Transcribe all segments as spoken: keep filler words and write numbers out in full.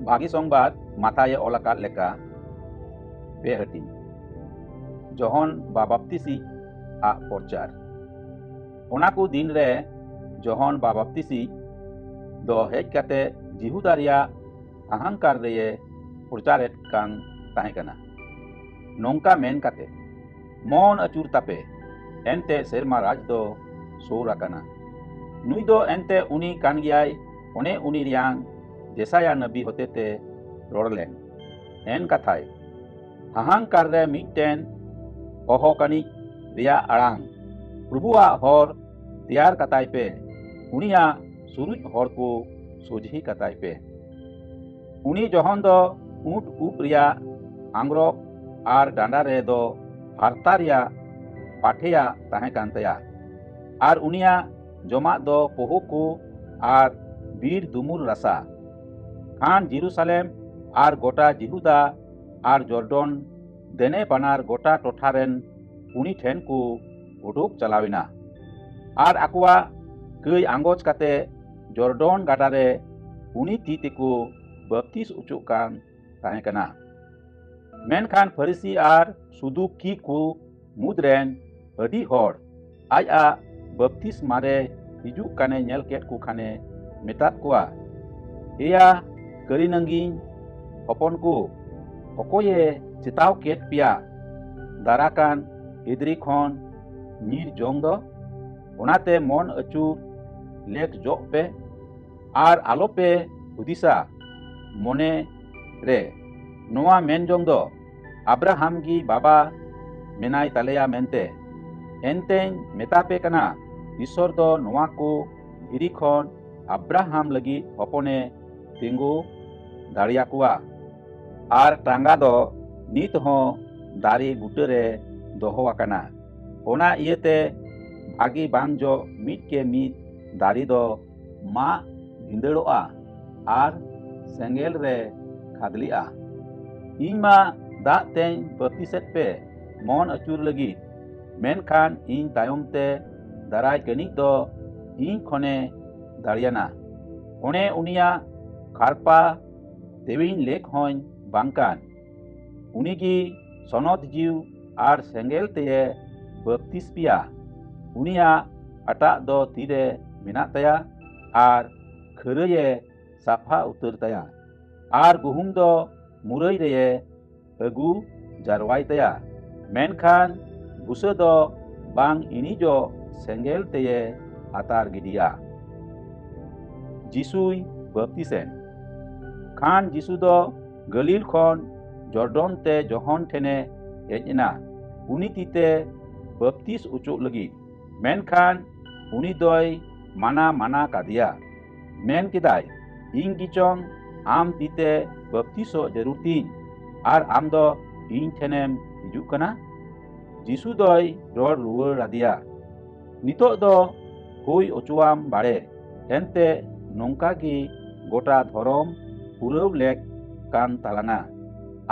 ᱵᱷᱟᱹᱜᱤ ᱥᱚᱝᱵᱟᱫ ᱢᱟᱛᱟᱭᱮ ᱚᱞ ᱟᱠᱟᱫ ᱞᱮᱠᱟ ᱯᱮ ᱦᱟᱹᱴᱤᱧ᱾ ᱡᱚᱦᱚᱱ ᱵᱟᱵᱟᱯᱛᱤᱥᱤ ᱟᱜ ᱯᱨᱚᱪᱟᱨ᱾ ᱚᱱᱟ ᱠᱚ ᱫᱤᱱ ᱨᱮ ᱡᱚᱦᱚᱱ ᱵᱟᱵᱟᱯᱛᱤᱥᱤ ᱫᱚ ᱦᱮᱡ ᱠᱟᱛᱮ ᱡᱤᱦᱩᱫᱟ ᱨᱮᱭᱟᱜ ᱦᱟᱦᱟᱝᱠᱟᱨ ᱨᱮᱭᱮ ᱯᱨᱚᱪᱟᱨᱮᱫ ᱠᱟᱱ ᱛᱟᱦᱮᱸ ᱠᱟᱱᱟ, ᱱᱚᱝᱠᱟ ᱢᱮᱱ ᱠᱟᱛᱮ, "ᱢᱚᱱ ᱟᱹᱪᱩᱨ ᱛᱟᱯᱮ, ᱮᱱᱛᱮ ᱥᱮᱨᱢᱟ ᱨᱟᱡᱽ ᱫᱚ ᱥᱩᱨ ᱟᱠᱟᱱᱟ᱾ ᱱᱩᱭ ᱫᱚ ᱮᱱᱛᱮ ᱩᱱᱤ ᱠᱟᱱ ᱜᱮᱭᱟᱭ, ᱚᱱᱮ ᱩᱱᱤ ᱨᱮᱭᱟᱝ ᱡᱮᱥᱟᱭᱟ ᱱᱟᱵᱤ ᱦᱚᱛᱮᱛᱮ ᱨᱚᱲ ᱞᱮᱱ, ᱮᱱ ᱠᱟᱛᱷᱟᱭ, ᱦᱟᱦᱟᱝᱠᱟᱨ ᱨᱮ ᱢᱤᱫᱴᱮᱱ ᱦᱚᱦᱚ ᱠᱟᱹᱱᱤᱡ ᱨᱮᱭᱟᱜ ᱟᱲᱟᱝ, ᱯᱨᱚᱵᱷᱩᱣᱟᱜ ᱦᱚᱨ ᱛᱮᱭᱟᱨ ᱠᱟᱛᱟᱭ ᱯᱮ, ᱩᱱᱤᱭᱟᱜ ᱥᱩᱨᱩᱡ ᱦᱚᱨ ᱠᱚ ᱥᱚᱡᱷᱮ ᱠᱟᱛᱟᱭ ᱯᱮ᱾ ᱩᱱᱤ ᱡᱚᱦᱚᱱ ᱫᱚ ᱩᱸᱴ ᱩᱵ ᱨᱮᱭᱟᱜ ᱟᱝᱜᱽᱨᱚᱵ ᱟᱨ ᱰᱟᱸᱰᱟ ᱨᱮ ᱫᱚ ᱦᱟᱨᱛᱟ ᱨᱮᱭᱟᱜ ᱯᱟᱴᱷᱮᱭᱟᱜ ᱛᱟᱦᱮᱸ ᱠᱟᱱ ᱛᱟᱭᱟ, ᱟᱨ ᱩᱱᱤᱭᱟᱜ ᱡᱚᱢᱟᱜ ᱫᱚ ᱯᱚᱦᱩ ᱠᱚ ᱟᱨ ᱵᱤᱨ ᱫᱩᱢᱩᱨ ᱨᱟᱥᱟ᱾ ᱠᱷᱟᱱ ᱡᱮᱨᱩᱥᱟᱞᱮᱢ ᱟᱨ ᱜᱚᱴᱟ ᱡᱤᱦᱩᱫᱟ ᱟᱨ ᱡᱚᱨᱰᱚᱱ ᱫᱮᱱᱮ ᱵᱟᱱᱟᱨ ᱜᱚᱴᱟ ᱴᱚᱴᱷᱟ ᱨᱮᱱ ᱩᱱᱤ ᱴᱷᱮᱱ ᱠᱚ ᱩᱰᱩᱠ ᱪᱟᱞᱟᱣ ᱮᱱᱟ, ᱟᱨ ᱟᱠᱚᱣᱟᱜ ᱠᱟᱹᱭ ᱟᱸᱜᱚᱪ ᱠᱟᱛᱮ ᱡᱚᱨᱰᱚᱱ ᱜᱟᱰᱟ ᱨᱮ ᱩᱱᱤ ᱛᱤ ᱛᱮᱠᱚ ᱵᱟᱯᱛᱤᱥ ᱚᱪᱚᱜ ᱠᱟᱱ ᱛᱟᱦᱮᱸ ᱠᱟᱱᱟ᱾ ᱢᱮᱱᱠᱷᱟᱱ ᱯᱷᱟᱹᱨᱤᱥᱤ ᱟᱨ ᱥᱩᱫᱩᱠᱤ ᱠᱚ ᱢᱩᱫᱽ ᱨᱮᱱ ᱟᱹᱰᱤ ᱦᱚᱲ ᱟᱡᱟᱜ ᱵᱟᱯᱛᱤᱥᱢᱟ ᱨᱮ ᱦᱤᱡᱩᱜ ᱠᱟᱱᱮ ᱧᱮᱞ ᱠᱮᱫ ᱠᱚ ᱠᱷᱟᱱᱮ ᱢᱮᱛᱟᱫ ᱠᱚᱣᱟ, "ᱮᱭᱟ ᱠᱟᱹᱨᱤᱱᱟᱝᱜᱤᱧ ᱦᱚᱯᱚᱱ ᱠᱚ, ᱚᱠᱚᱭᱮ ᱪᱮᱛᱟᱣ ᱠᱮᱫ ᱯᱮᱭᱟ ᱫᱟᱨᱟᱠᱟᱱ ᱦᱤᱫᱽᱨᱤ ᱠᱷᱚᱱ ᱧᱤᱨ ᱡᱚᱝ ᱫᱚ? ᱚᱱᱟᱛᱮ ᱢᱚᱱ ᱟᱹᱪᱩᱨ ᱞᱮᱠ ᱡᱚᱜ ᱯᱮ ᱟᱨ ᱟᱞᱚᱯᱮ ᱦᱩᱫᱤᱥᱟ ᱢᱚᱱᱮ ᱨᱮ, ᱱᱚᱣᱟ ᱢᱮᱱ ᱡᱚᱝ ᱫᱚ, 'ᱟᱵᱨᱟᱦᱟᱢ ᱜᱮ ᱵᱟᱵᱟ ᱢᱮᱱᱟᱭ ᱛᱟᱞᱮᱭᱟ' ᱢᱮᱱᱛᱮ᱾ ᱮᱱᱛᱮᱧ ᱢᱮᱛᱟ ᱯᱮ ᱠᱟᱱᱟ, ᱤᱥᱥᱚᱨ ᱫᱚ ᱱᱚᱣᱟ ᱠᱚ ᱫᱷᱤᱨᱤ ᱠᱷᱚᱱ ᱟᱵᱨᱟᱦᱟᱢ ᱞᱟᱹᱜᱤᱫ ᱦᱚᱯᱚᱱᱮ ᱛᱤᱸᱜᱩ ᱫᱟᱲᱮᱭᱟᱠᱚᱣᱟ᱾ ᱟᱨ ᱴᱟᱸᱜᱟ ᱫᱚ ᱱᱤᱛ ᱦᱚᱸ ᱫᱟᱨᱮ ᱵᱩᱴᱟᱹᱨᱮ ᱫᱚᱦᱚ ᱟᱠᱟᱱᱟ᱾ ᱚᱱᱟ ᱤᱭᱟᱹᱛᱮ ᱵᱷᱟᱜᱮ ᱵᱟᱝ ᱡᱚᱜ ᱢᱤᱫ ᱠᱮ ᱢᱤᱫ ᱫᱟᱨᱮ ᱫᱚ ᱢᱟᱜ ᱵᱷᱤᱸᱫᱟᱹᱲᱚᱜᱼᱟ ᱟᱨ ᱥᱮᱸᱜᱮᱞ ᱨᱮ ᱠᱷᱟᱫᱽᱞᱮᱜᱼᱟ᱾ ᱤᱧ ᱢᱟ ᱫᱟᱜ ᱛᱮᱧ ᱵᱟᱹᱯᱛᱤᱥᱮᱫ ᱯᱮ ᱢᱚᱱ ᱟᱹᱪᱩᱨ ᱞᱟᱹᱜᱤᱫ, ᱢᱮᱱᱠᱷᱟᱱ ᱤᱧ ᱛᱟᱭᱚᱢ ᱛᱮ ᱫᱟᱨᱟᱭ ᱠᱟᱹᱱᱤᱡ ᱫᱚ ᱤᱧ ᱠᱷᱚᱱᱮ ᱫᱟᱲᱮᱭᱟᱱᱟ᱾ ᱚᱱᱮ ᱩᱱᱤᱭᱟᱜ ᱠᱷᱟᱨᱯᱟ ᱛᱮᱣᱤᱧ ᱞᱮᱠ ᱦᱚᱸᱧ ᱵᱟᱝ ᱠᱟᱱ᱾ ᱩᱱᱤ ᱜᱮ ᱥᱚᱱᱚᱛ ᱡᱤᱣ ᱟᱨ ᱥᱮᱸᱜᱮᱞ ᱛᱮᱭᱮ ᱵᱟᱯᱛᱤᱥ ᱯᱮᱭᱟ᱾ ᱩᱱᱤᱭᱟᱜ ᱦᱟᱴᱟᱜ ᱫᱚ ᱛᱤᱨᱮ ᱢᱮᱱᱟᱜ ᱛᱟᱭᱟ ᱟᱨ ᱠᱷᱟᱹᱨᱟᱹᱭᱮ ᱥᱟᱯᱷᱟ ᱩᱛᱟᱹᱨ ᱛᱟᱭᱟ ᱟᱨ ᱜᱩᱦᱩᱢ ᱫᱚ ᱢᱩᱨᱟᱹᱭ ᱨᱮᱭᱮ ᱟᱹᱜᱩ ᱡᱟᱨᱣᱟᱭ ᱛᱟᱭᱟ᱾ ᱢᱮᱱᱠᱷᱟᱱ ᱵᱩᱥᱟᱹ ᱫᱚ ᱵᱟᱝ ᱤᱬᱤᱡᱚᱜ ᱥᱮᱸᱜᱮᱞ ᱛᱮᱭᱮ ᱟᱛᱟᱨ ᱜᱤᱰᱤᱭᱟ᱾ ᱡᱤᱥᱩᱭ ᱵᱟᱯᱛᱤᱥᱮᱱ᱾ ᱠᱷᱟᱱ ᱡᱤᱥᱩ ᱫᱚ ᱜᱟᱹᱞᱤᱞ ᱠᱷᱚᱱ ᱡᱚᱨᱰᱚᱱ ᱛᱮ ᱡᱚᱦᱚᱱ ᱴᱷᱮᱱᱮ ᱦᱮᱡ ᱮᱱᱟ, ᱩᱱᱤ ᱛᱤᱛᱮ ᱵᱟᱯᱛᱤᱥ ᱚᱪᱚᱜ ᱞᱟᱹᱜᱤᱫ᱾ ᱢᱮᱱᱠᱷᱟᱱ ᱩᱱᱤ ᱫᱚᱭ ᱢᱟᱱᱟ ᱢᱟᱱᱟ ᱠᱟᱫᱮᱭᱟ᱾ ᱢᱮᱱ ᱠᱮᱫᱟᱭ, "ᱤᱧ ᱜᱮᱪᱚᱝ ᱟᱢ ᱛᱤᱛᱮ ᱵᱟᱯᱛᱤᱥᱚᱜ ᱡᱟᱹᱨᱩᱲ ᱛᱤᱧ, ᱟᱨ ᱟᱢ ᱫᱚ ᱤᱧ ᱴᱷᱮᱱᱮᱢ ᱦᱤᱡᱩᱜ ᱠᱟᱱᱟ?" ᱡᱤᱥᱩ ᱫᱚᱭ ᱨᱚᱲ ᱨᱩᱣᱟᱹᱲ ᱟᱫᱮᱭᱟ, "ᱱᱤᱛᱚᱜ ᱫᱚ ᱦᱩᱭ ᱚᱪᱚᱣᱟᱢ ᱵᱟᱲᱮ, ᱮᱱᱛᱮ ᱱᱚᱝᱠᱟ ᱜᱮ ᱜᱚᱴᱟ ᱫᱷᱚᱨᱚᱢ ᱯᱩᱨᱟᱹᱣ ᱞᱮᱠ ᱠᱟᱱ ᱛᱟᱞᱟᱝᱟ᱾"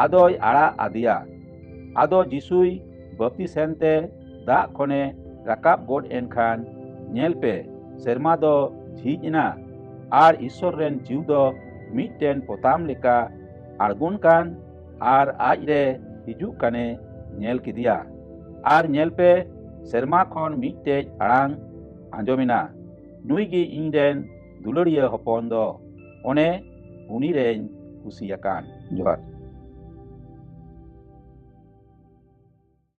ᱟᱫᱚᱭ ᱟᱲᱟᱜ ᱟᱫᱮᱭᱟ᱾ ᱟᱫᱚ ᱡᱤᱥᱩᱭ ᱵᱟᱯᱛᱤᱥᱮᱱ ᱛᱮ ᱫᱟᱜ ᱠᱷᱚᱱᱮ ᱨᱟᱠᱟᱵ ᱜᱚᱫ ᱮᱱ ᱠᱷᱟᱱ, ᱧᱮᱞ ᱯᱮ, ᱥᱮᱨᱢᱟ ᱫᱚ ᱡᱷᱤᱡ ᱮᱱᱟ, ᱟᱨ ᱤᱥᱥᱚᱨ ᱨᱮᱱ ᱡᱤᱣ ᱫᱚ ᱢᱤᱫᱴᱮᱱ ᱯᱚᱛᱟᱢ ᱞᱮᱠᱟ ᱟᱬᱜᱚᱱ ᱠᱟᱱ ᱟᱨ ᱟᱡ ᱨᱮ ᱦᱤᱡᱩᱜ ᱠᱟᱱᱮ ᱧᱮᱞ ᱠᱮᱫᱮᱭᱟ᱾ ᱟᱨ ᱧᱮᱞ ᱯᱮ, ᱥᱮᱨᱢᱟ ᱠᱷᱚᱱ ᱢᱤᱫᱴᱮᱡ ᱟᱲᱟᱝ ᱟᱸᱡᱚᱢᱮᱱᱟ, "ᱱᱩᱭ ᱜᱮ ᱤᱧ ᱨᱮᱱ ᱫᱩᱞᱟᱹᱲᱤᱭᱟᱹ ᱦᱚᱯᱚᱱ ᱫᱚ, ᱚᱱᱮ ᱩᱱᱤ ᱨᱮᱧ ᱠᱩᱥᱤᱭᱟᱠᱟᱱ᱾" ᱡᱚᱦᱟᱨ᱾